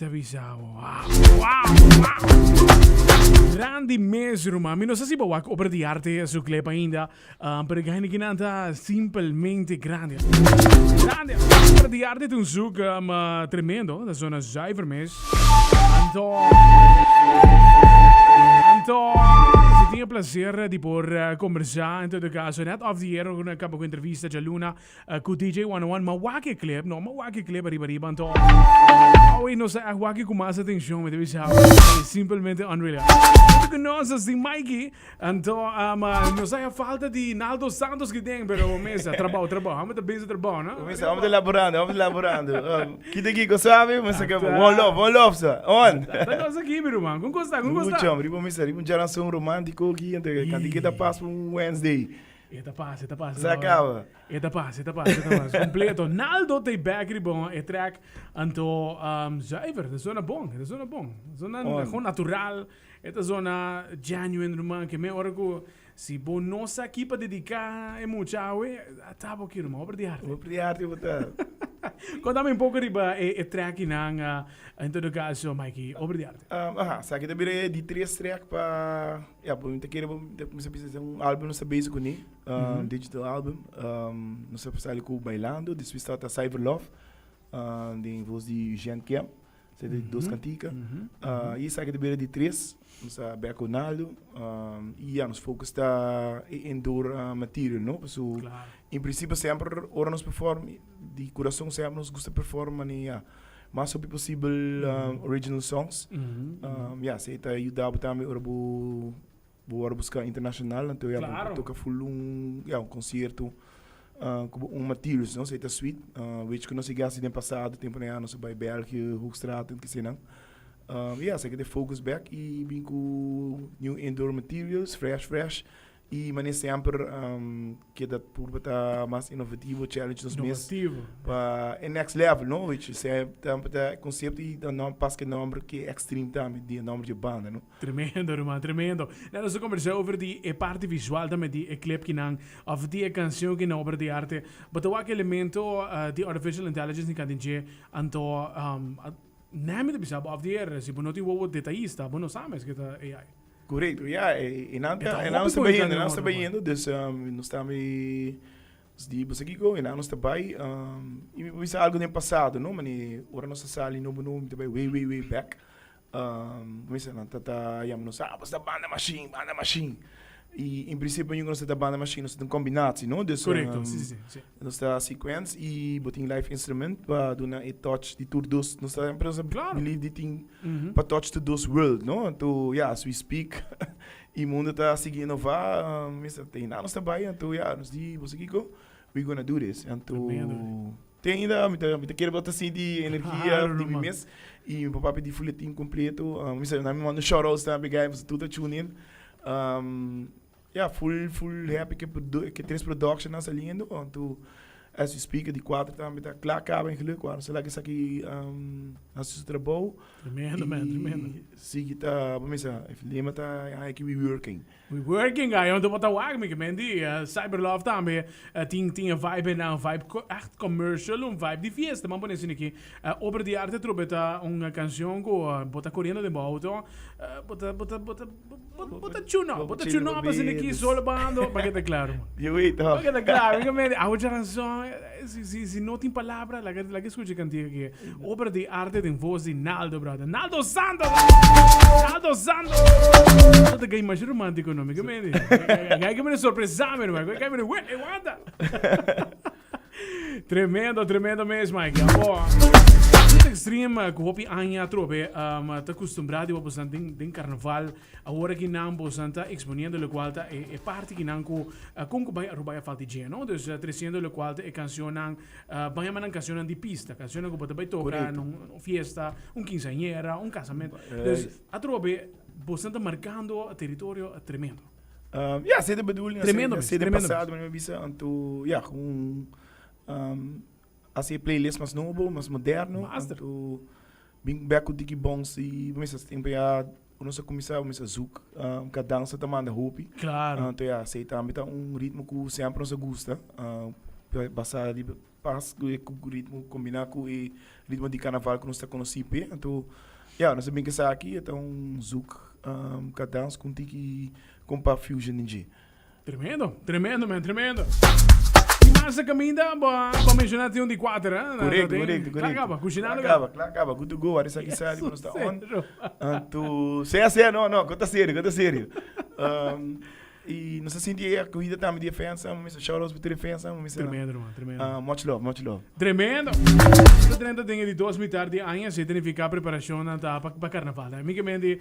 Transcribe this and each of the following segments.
ta bisa bo. Wow, wow, wow. Grandi mes, ruman. Mi no sa si bo wak Obra di Arte su clip ainda, um, pero e kinan ta simpelmente grandi. Grandi. Obra di Arte ta un zoek um, tremendo, ta zona zuiver mes. Anto, anto, si tin e placer di por uh, conversa, en todo caso, net off the air, cu caba cu entrevista djaluna, Cu DJ 101 ma wak e clip, no, ma wak e clip ariba ariba anto awe nos a wak e cu mas atencion, mi ta bisa awe simplemente unreal. Junto cu nos nos tin Mikey, anto nos a falta di Naldo Santos ki den, pero mesa trabao trabao, amo ta busy trabao no. Mesa, amo ta laborando, amo ta laborando. Kita kiko sabi, mesa ke one love, one love sa, on. Ta nos aki mi ruman, con cos ta, con cos ta? Mucho, riba mesa, riba un djaranson romantico aki, anto kanti ke ta pas pa un Wednesday. E ta pasa, e ta pasa. Sa caba. E ta pasa, e ta pasa, e ta pasa. Completo. Naldo ta back riba e track. Anto um, zuiver, ta zona bon, ta zona bon. Zona oh. gewoon natural, e ta zona genuine ruman. Ke me ora ku si bo no sa ki pa dedica e mucha awe, ta bo ki ruman, obra di arte. Obra di arte bo ta. Contame un poco riba e, e track nan, uh, en todo caso, Mikey, obra di arte. Um, aha, sa ki ta bira di tres track pa Ya, bo mi ta kere bo mi ta bisa si un album nos ta bezig kuné, digital album. Nos a sali ku Bailando, despues tabata Cyber Love, den voz di Eugène Kemp. Esei ta di dos kantika. I esaki ta bira di tres, nos a bek ku Naldo. I ya, nos focus ta e indoor material, no? Pasobra en prinsipio semper ora nos perform, di kurason semper nos gusta perform manera Mas hopi posibel original songs. Ya, esei ta yuda bo tambe ora bo bo wòrdu buska internashonal, anto ya bo por toka ful un, ya, un konsierto ku bo un materials, no? Esei ta sweet. Wich ku nos a hasi den pasado, tempu nan ya nos a bai België, Hoogstraten, kisenan. Ya, esaki ta e focus bèk i bin ku new indoor materials, fresh fresh. I manera semper keda purba ta mas inovativo, challenge nos mes pa e next level, no? Which is tambe ta e concepto i ta nom pas ku e nomber ke extreme tambe di e nomber di e banda, no? Tremendo ruman, tremendo. Nan nos a conversa over di e parti visual tambe di e clip kinan of di e cancion kinan obra di arte. Bo ta wak elemento di artificial intelligence ni kanti dje, anto nan mi ta bisa bo of di e si bo no tin wowo detayista bo no sa mes ke ta AI. Correcto, ja, e nan ta, e nan ta bayendo, e nan ta bayendo, dus nos ta mi, nos di boso kiko, e nan nos ta bay, y mi por bisa algo den pasado, no, mane ora nos a sali nobo nobo, mi ta bay way way way back, mi bisa nan ta ta yama nos, ah, boso ta banda machine, banda machine, y en principio nos ta banda machine, nos ta un combinatie, no, dus, Correcto, si, si, si. Nos ta sequence y bo tin live instrument pa duna e touch di tur dos. Nos ta siempre nos ta believe di tin pa touch tur dos world, no? Anto ya, as we speak y mundo ta sigui innova, mester ta hina nos ta bay, anto ya, nos di bo sa kico? We gonna do this. Anto te ainda mi ta mi ta kere bo ta sinti energia di mi mes y mi papá pidi full e team completo. Mi sa mi manda shoutouts tambe guy pasobra tur ta tune in. Ya, full full happy ke ke tres production nan saliendo anto as we speak di cuatro tambe ta kla kaba en geluk wou nos a laga esaki hasi su trabou. Tremendo man, tremendo. Y sigui ta bo mesa e lema ta ya aki we working. We working guy, anto bo ta wak mi ke men di Cyber Love tambe tin tin e vibe nan vibe echt commercial un vibe di fiesta man pone asina aki Obra di arte trobe ta un cancion cu bo ta coriendo den bo auto bo ta bo ta bo ta Bo ta chuno, bo ta chuno pa sini ki solo bando, pa ke ta claro. Je weet toch. Pa ke ta claro, ik meen, awo charanzon, si si si no tin palabra, laga laga escucha cantica ki. Obra di arte den voz di Naldo, brother. Naldo Santos! Naldo Santos! Dat ta gay masha romantico no, mi ke meen. Gai ke meen sorpresa mi, hermano. Gai meen, we, wanta. Tremendo, tremendo mes, Mike. Abo, Dit extreme ku hopi aña atrobe um, ta acostumbrado di bosan den, den carnaval. Awor aki nan bosan ta exponiendo locual ta e, e parti ki nan ku uh, kon ku bai Aruba ya falta dje, no? Dus uh, treciendo locual ta e cancionnan, uh, ban yama nan cancionnan di pista, cancionnan ku bo ta bai toca na un, un fiesta, un quinceañera, un casamento. Dus atrobe bosan ta marcando territorio tremendo. Ja, esei ta bedoeling. Tremendo mes, Esei den tremendo mes. pasado mi a bisa, anto ja, gewoon hasi e playlist mas nobo, mas moderno. Master. Anto bin bek ku tiki bons i bo mester tempu ya ku nos a kuminsá bo mester zoek kadansa ta manda hopi. Claro. Anto ja, esei tambe ta un ritmo ku semper nos a gusta, basá riba. pas ku e ritmo kombiná ku e ritmo di karnaval ku nos ta konosí p'e. Anto ya, nos a bin ku esaki, e ta un zouk kadans ku un tiki kompa fusion den dje. Tremendo, tremendo man, tremendo. Y mas a caminda, bo a bo a menciona tin un di cuater, eh? Correcto, correcto, Klaar correcto. caba, cushinando Klaar caba, klaar caba, good to go, ahora esaki sali, nos ta on. Anto, sea, sea, no, no, cu ta serio, cu ta serio. Y nos a sinti e acogida tambe di e fans, mi mester shout outs pa tur e fans, mi mester Tremendo, man, tremendo. Much love, much love. Tremendo! Ta 30 den e di dos mitar di aña, esei ta nifiká preparashonnan ta pa pa karnaval. Amigamente,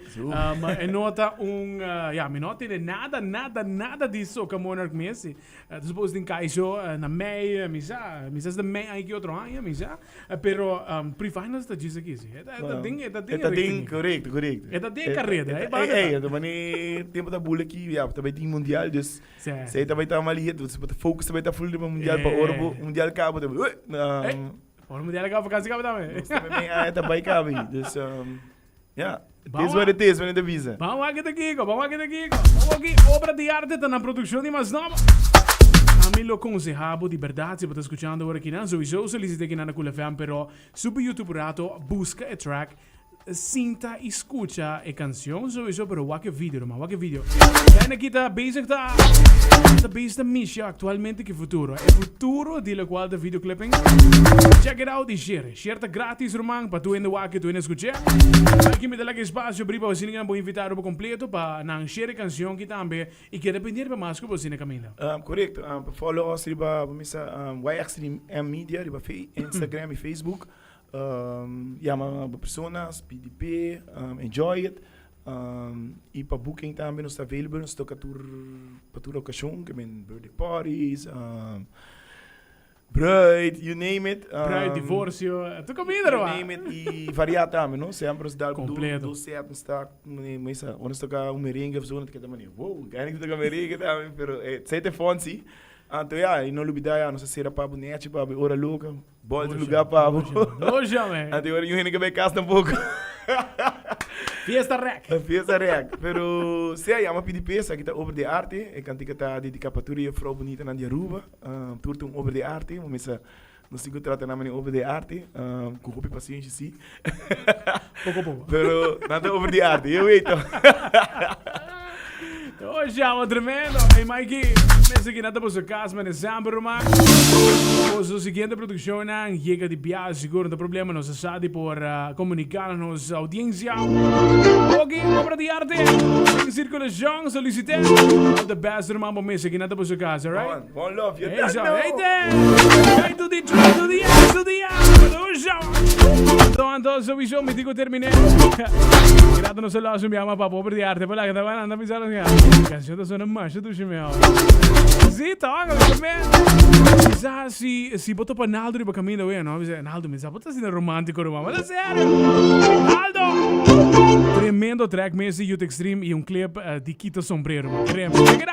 e no ta un, ya, mi no tene nada, nada, nada di Soca Monarch mes. Ta supos tin kaiso na mei, mi sa, mi sa si ta mei aña ki otro aña, mi sa. Pero pre-finals ta djis aki, si. E ta, e ta den, e ta den E ta den, richting. korekto, korekto. E ta den kareda, e banda Ey, ta. ey, ta mane tempo ta bula aki, ya, ta bai tin mundial, dus Sí. Esei ta bai ta mal hit, bo ta focus ta bai ta full riba mundial pa ora bo mundial caba ta bai, Ey, ora mundial caba vakantie caba tambe. Nos tambe mei aña ta bai caba ei. Dus ja, it is what it is, wanneer ta bisa. Ban wak ta kiko, ban wak ta kiko. Ban wak obra di arte ta na produccion di Mas Nobo. Ami lo conseha bo di berdad si bo ta scuchando ora kinan, sowieso solicita kinan na Cool FM, pero subi YouTube un rato, busca e track, Sinta y scucha e cancion sowieso pero wak e video ruman wak e video. Dayna aki ta bezig ta ta bezig ta misha actualmente ki futuro e futuro di locual ta video clipping. Check it out y share. Share ta gratis ruman pa tur hende wak y tur hende scuch'e. Aki mi ta laga espacio bri pa asina nan bo invita Aruba completo pa nan share e cancion aki tambe y keda pendiente pa mas cu bo asina caminda. Correcto. Pa follow us riba bo misa YXM Media riba Instagram y Facebook. Yama bo personas, pidi p'e, enjoy it. Y pa booking tambe nos ta available, nos toca tur pa tur ocasion, ke men birthday parties, bruid, you name it. Bruid, divorcio, tur comida You name it, y varia tambe, no? Semper nos dal dos set, nos ta, mesa, ora nos toca un merengue of zo, nos ta keda mane, wow, gana ki toca merengue tambe, pero esey ta e fun si. Anto ya, y no lubida ya, nos a cera pa bo nechi, pa bo ora loca. Bolta lugar pa bo. Doja, man. Anto ora yung hende bay cas tampoco. Fiesta rek. Fiesta rek. Pero sea yama pidi pesa, aki ta obra de arte. E cantica ta dedica pa tur e vrouw bonita nan di Aruba. Tur ta un obra de arte. Bo mester nos tin cu trata nan manera obra de arte. Cu hopi paciencia si. Poco poco. Pero nan ta obra de arte. Je weet toch. Doja, wat tremendo. Hey Mikey, mensen ki nata boso cas, man, semper ruman. Boso siguiente produccionnan yega di biaha sigur, no ta problema, nos a sa di por comunica na nos audiencia. Oki, obra di arte en circulacion, solicite. All the best ruman, bo mesa ki nata boso cas, alright? One, one love, you Hey, don't zo, know. hey, te. Hey, to the three, to the X, to the A, doja. Anto, anto, sowieso, mi dico terminé. Grato no se los mi ama pa obra di arte, pa la que ta anda pensando Canción ta suena masha dushi mi awe. Sí, toch, mi Quizás si, si bo topa Naldo riba caminda we, no? Bisa, Naldo, mi sa bo ta asina romántico ruman. Maar ta serio. Naldo! Tremendo track mes di Youth Extreme y un clip di Quita Sombrero, man. Tremendo. Check it out.